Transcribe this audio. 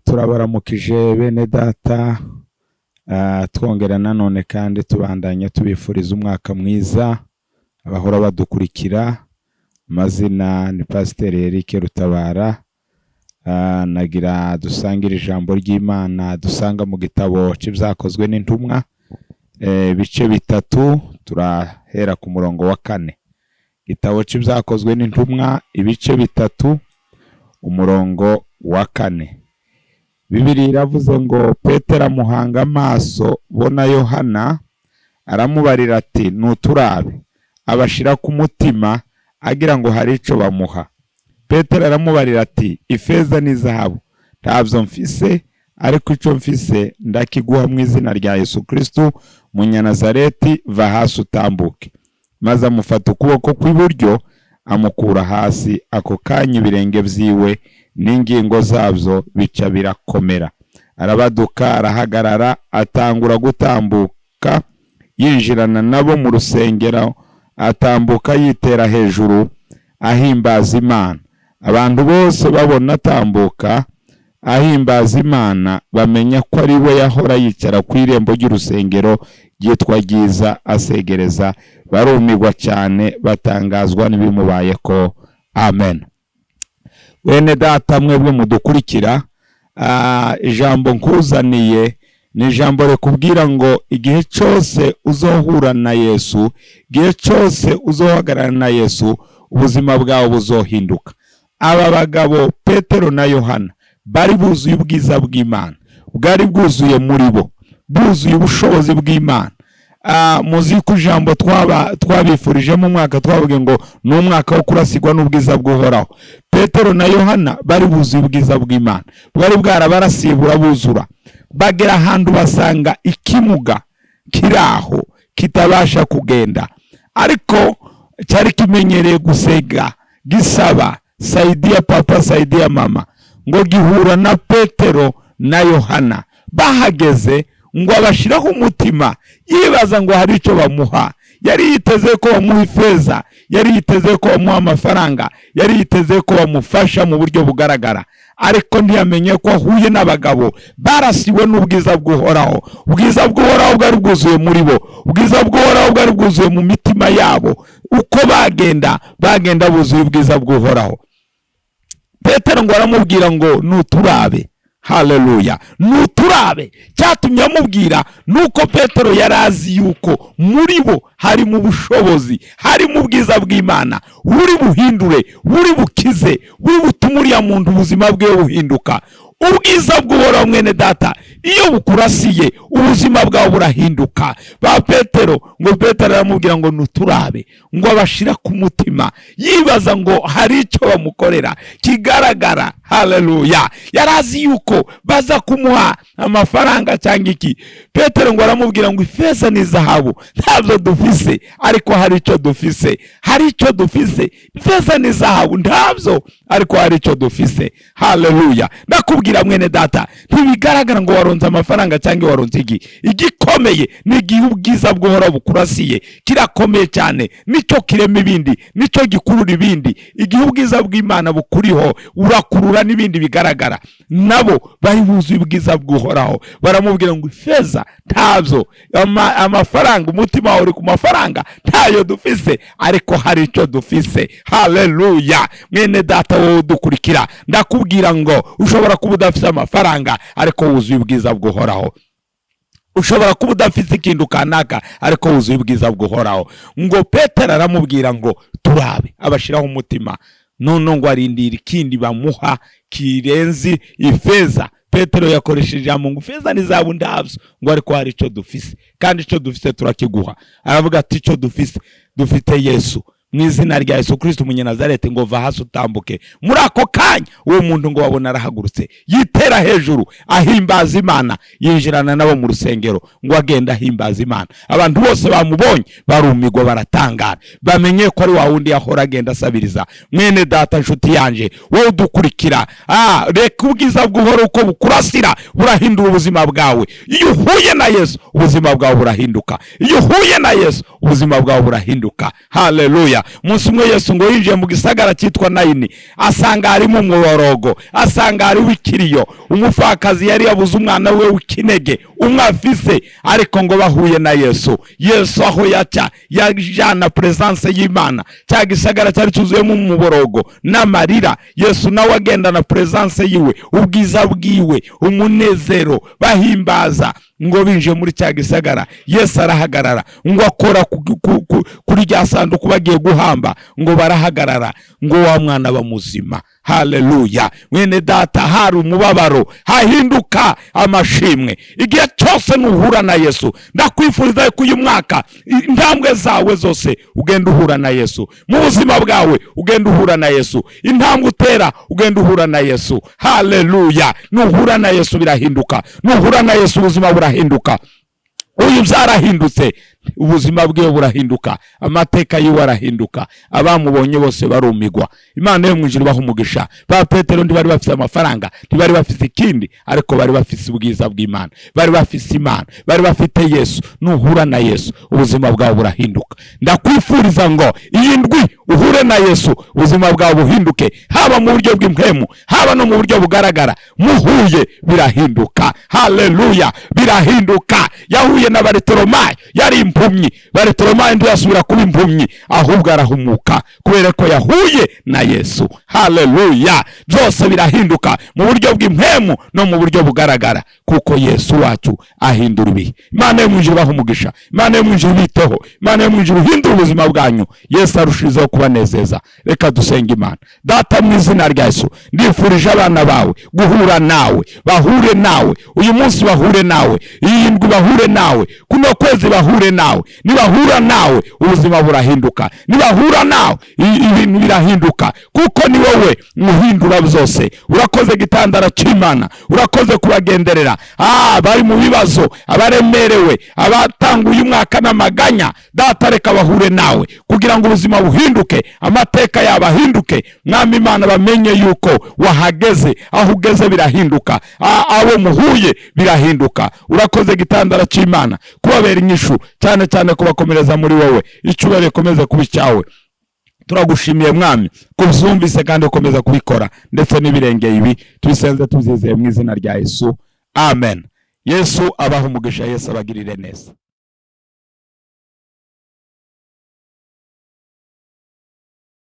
Turabaramukije bene data, twongera nanone kandi tubandanya tubifuriza umwaka mwiza abahora badukurikira. Amazina ni Pasiteri Eric Rutabara. Nagira dusangire ijambo ry'Imana dusanga mu gitabo c'Ibyakozwe n'Intumwa, ibice 3, turahera ku murongo wa 4. Igitabo c'Ibyakozwe n'Intumwa, ibice 3, umurongo wa 4. Bibiri iravuze ngo: "Petero amuhanga amaso bona Yohana, aramubarira ati: 'Nuturabe.' Abashira ku mutima agira ngo hari ico bamuha. Petero aramubarira ati: 'Ifeza n'izahabu ntabyo mfise, ariko ico mfise ndakiguha: mu izina rya Yesu Kristo Munyanazareti, va hasi utambuke.' Maze amufata ukuboko kw'iburyo, amukura hasi. Ako kanya ibirenge vyiwe n'ingingo zabyo bica birakomera, arabaduka, arahagarara, atangura gutambuka, yinjirana nabo mu rusengero, atambuka yitera hejuru, ahimbaza Imana. Abantu bose babona atambuka ahimbaza Imana, bamenya ko ari we yahora yicara ku irembo ry'urusengero ryitwa Ryiza asegereza, barumirwa cyane, batangazwa n'ibimubayeko. Amen." Bene data, mwebwe mudukurikira, ijambo nkuzaniye ni ijambo rikubwira ngo igihe cyose uzohura na Yesu, igihe cyose uzohagarara na Yesu, ubuzima bwawe buzohinduka. Aba bagabo Petero na Yohana bari buzuye ubwiza bw'Imana, bwari bwuzuye muri bo, buzuye ubushobozi bw'Imana. Muzi ko ijambo twabifurijemo umwaka, twavuge ngo ni umwaka wo kurasigwa n'ubwiza bw'Uhoraho. Petero na Yohana bari buzuye ubwiza bw'Imana, bwari bwarabarasiye burabuzura. Bagera ahantu basanga ikimuga kiri aho kitabasha kugenda, ariko cyari kimenyereye gusega, gisaba "Saidia papa, saidia mama." Ngo gihura na Petero na Yohana. Bahageze ngo abashyiraho umutima, yibaza ngo hari icyo bamuha. Yari yiteze ko bamuha ifeza, yari yiteze ko bamuha amafaranga, yari yiteze ko bamufasha mu buryo bugaragara, ariko ntiyamenye ko ahuye n'abagabo barasiwe n'ubwiza bw'Uhoraho. Ubwiza bw'Uhoraho bwari bwuzuye muri bo, ubwiza bw'Uhoraho bwari bwuzuye mu mitima yabo. Uko bagenda, bagenda buzuye ubwiza bw'Uhoraho. Petero ngo aramubwira ngo: "Nuturabe." Haleluya! "Nuturabe." Cyatumye amubwira nuko Petero yari azi yuko muri bo harimo ubushobozi, harimo ubwiza bw'Imana buri buhindure, buri bukize, buri butume uriya muntu ubuzima bwe buhinduka. Ubwiza bw'Uhoraho, mwene data, iyo bukurasiye, ubuzima bwawe burahinduka. Ba Petero, ngo Petero aramubwira ngo: "Nuturabe." Ngo abashira ku mutima, yibaza ngo hari icyo bamukorera kigaragara. Haleluya! Yari azi yuko baza kumuha amafaranga cyangwa iki. Petero ngo aramubwira ngo: "Ifeza n'izahabu ntabyo dufise, ariko hari icyo dufise. Hari icyo dufise. Ifeza n'izahabu ntabyo, ariko hari icyo dufise." Haleluya! Ndakubwira mwene data, ntibigaragara ngo waronze amafaranga cyangwa waronze iki. Igikomeye ni igihe ubwiza bw'Uhoraho bukurasiye. Kirakomeye cyane, nicyo kirema ibindi, nicyo gikurura ibindi. Igihe ubwiza bw'Imana bukuriho, urakurura n'ibindi bigaragara. Nabo bari buzuye ubwiza bw'Uhoraho, baramubwira ngo: "Ifeza ntabyo, amafaranga, umutima wawe uri ku mafaranga, ntayo dufise, ariko hari icyo dufise." Haleluya! Mwene data, wowe udukurikira, ndakubwira ngo ushobora kuba udafite amafaranga, ariko wuzuye ubwiza bw'Uhoraho. Ushobora kuba udafite ikintu kanaka, ariko wuzuye ubwiza bw'Uhoraho. Ngo Petero aramubwira ngo: "Turabe." Abashyiraho umutima, none ngo arindira ikindi bamuha kirenze ifeza. Petero yakoresheje ijambo ngo: "Ifeza n'izahabu ndabyo," ngo ariko hari icyo dufise, kandi icyo dufise turakiguha. Aravuga ati: "Icyo dufise, dufite Yesu. Mu izina rya Yesu Kirisito Umunyanazareti, ngo va hasi utambuke." Muri ako kanya uwo muntu ngo babona arahagurutse, yitera hejuru, ahimbaza Imana, yinjirana nabo mu rusengero, ngo agenda ahimbaza Imana. Abantu bose bamubonye barumirwa, baratangara, bamenye ko ari wa wundi yahora agenda asabiriza. Mwene data, nshuti yanje, wowe udukurikira, reka ubwiza bw'Uhoraho uko bukurasira, burahindura ubuzima bwawe. Iyo uhuye na Yesu, ubuzima bwawe burahinduka. Iyo uhuye na Yesu, ubuzima bwawe burahinduka. Haleluya! Haleluya. Umunsi umwe Yesu ngo yinjiye mu gisagara cyitwa Nayini, asanga harimo umuborogo, asanga hariho ikiriyo. Umupfakazi yari yabuze umwana we w'ikinege umwe afise, ariko ngo bahuye na Yesu, Yesu aho yaca yajana présence y'Imana. Cya gisagara cyari cyuzuyemo umuborogo n'amarira, Yesu nawe agendana présence yiwe, ubwiza bwiwe, umunezero, bahimbaza. Ngo binjiye muri cya gisagara, Yesu arahagarara, ngo akora kuri rya sanduku bagiye guhamba, ngo barahagarara, ngo wa mwana aba muzima. Haleluya. Mwene data, hari umubabaro hahinduka amashimwe. Igihe cyose nuhura na Yesu, ndakwifuriza ko uyu mwaka intambwe zawe zose ugenda uhura na Yesu mu buzima bwawe, ugenda uhura na Yesu, intambwe utera ugenda uhura na Yesu. Haleluya. Nuhura na Yesu birahinduka, nuhura na Yesu ubuzima burahinduka. Uyu byarahindutse, ubuzima bwe burahinduka, amateka yiwe arahinduka, abamubonye bose barumigwa. Imana yo mu ijuru ibaha umugisha. Ba Petero ntibari bafite amafaranga, ntibari bafite ikindi, ariko bari bafite ubwiza bw'Imana, bari bafite Imana, bari bafite Yesu. Nuhura na Yesu ubuzima bwawe burahinduka. Ndakwifuriza ngo iyi ndwi uhure na Yesu, ubuzima bwawe buhinduke, haba mu buryo bw'impwemu, haba no mu buryo bugaragara. Muhuye birahinduka. Haleluya, birahinduka. Yahuye na Baritoromayo, yari impumyi. Baritoromayo ntiyasubira kuba impumyi, ahubwo arahumuka kubera ko yahuye na Yesu. Haleluya. Byose birahinduka mu buryo bw'impwemu no mu buryo bugaragara, kuko Yesu wacu ahindura ibihe. Imana yo mu ijuru ibahe umugisha, Imana yo mu ijuru ibiteho, Imana yo mu ijuru ihindura ubuzima bwanyu. Yesu arushizeho kubanezeza. Reka dusenge Imana. Data, mu izina rya Yesu, ndifurije abana bawe guhura nawe, bahure nawe uyu munsi, bahure nawe iyi ndwi, bahure nawe kuno kwezi, bahure nawe. Nibahura nawe ubuzima burahinduka, nibahura nawe ibintu birahinduka, kuko ni wowe muhindura byose. Urakoze gitandara cy'Imana, urakoze kubagenderera. Bari mu bibazo, abaremerewe, abatanguye umwaka n'amaganya, Data, reka bahure nawe kugira ngo ubuzima buhinduke, amateka yabo ahinduke. Mwami Imana, bamenye yuko wahageze, aho ugeze birahinduka. Abo muhuye birahinduka. Urakoze gitandara cy'Imana kubabera inyishu, cyane cyane kubakomereza muri wowe. Icyubahiro gikomeze kuba icyawe. Turagushimiye Mwami kubyumvise kandi ukomeza kubikora ndetse n'ibirengeye. Ibi tubisenze tubyizeye mu izina rya Yesu, amen. Yesu abaha umugisha, Yesu abagirire neza.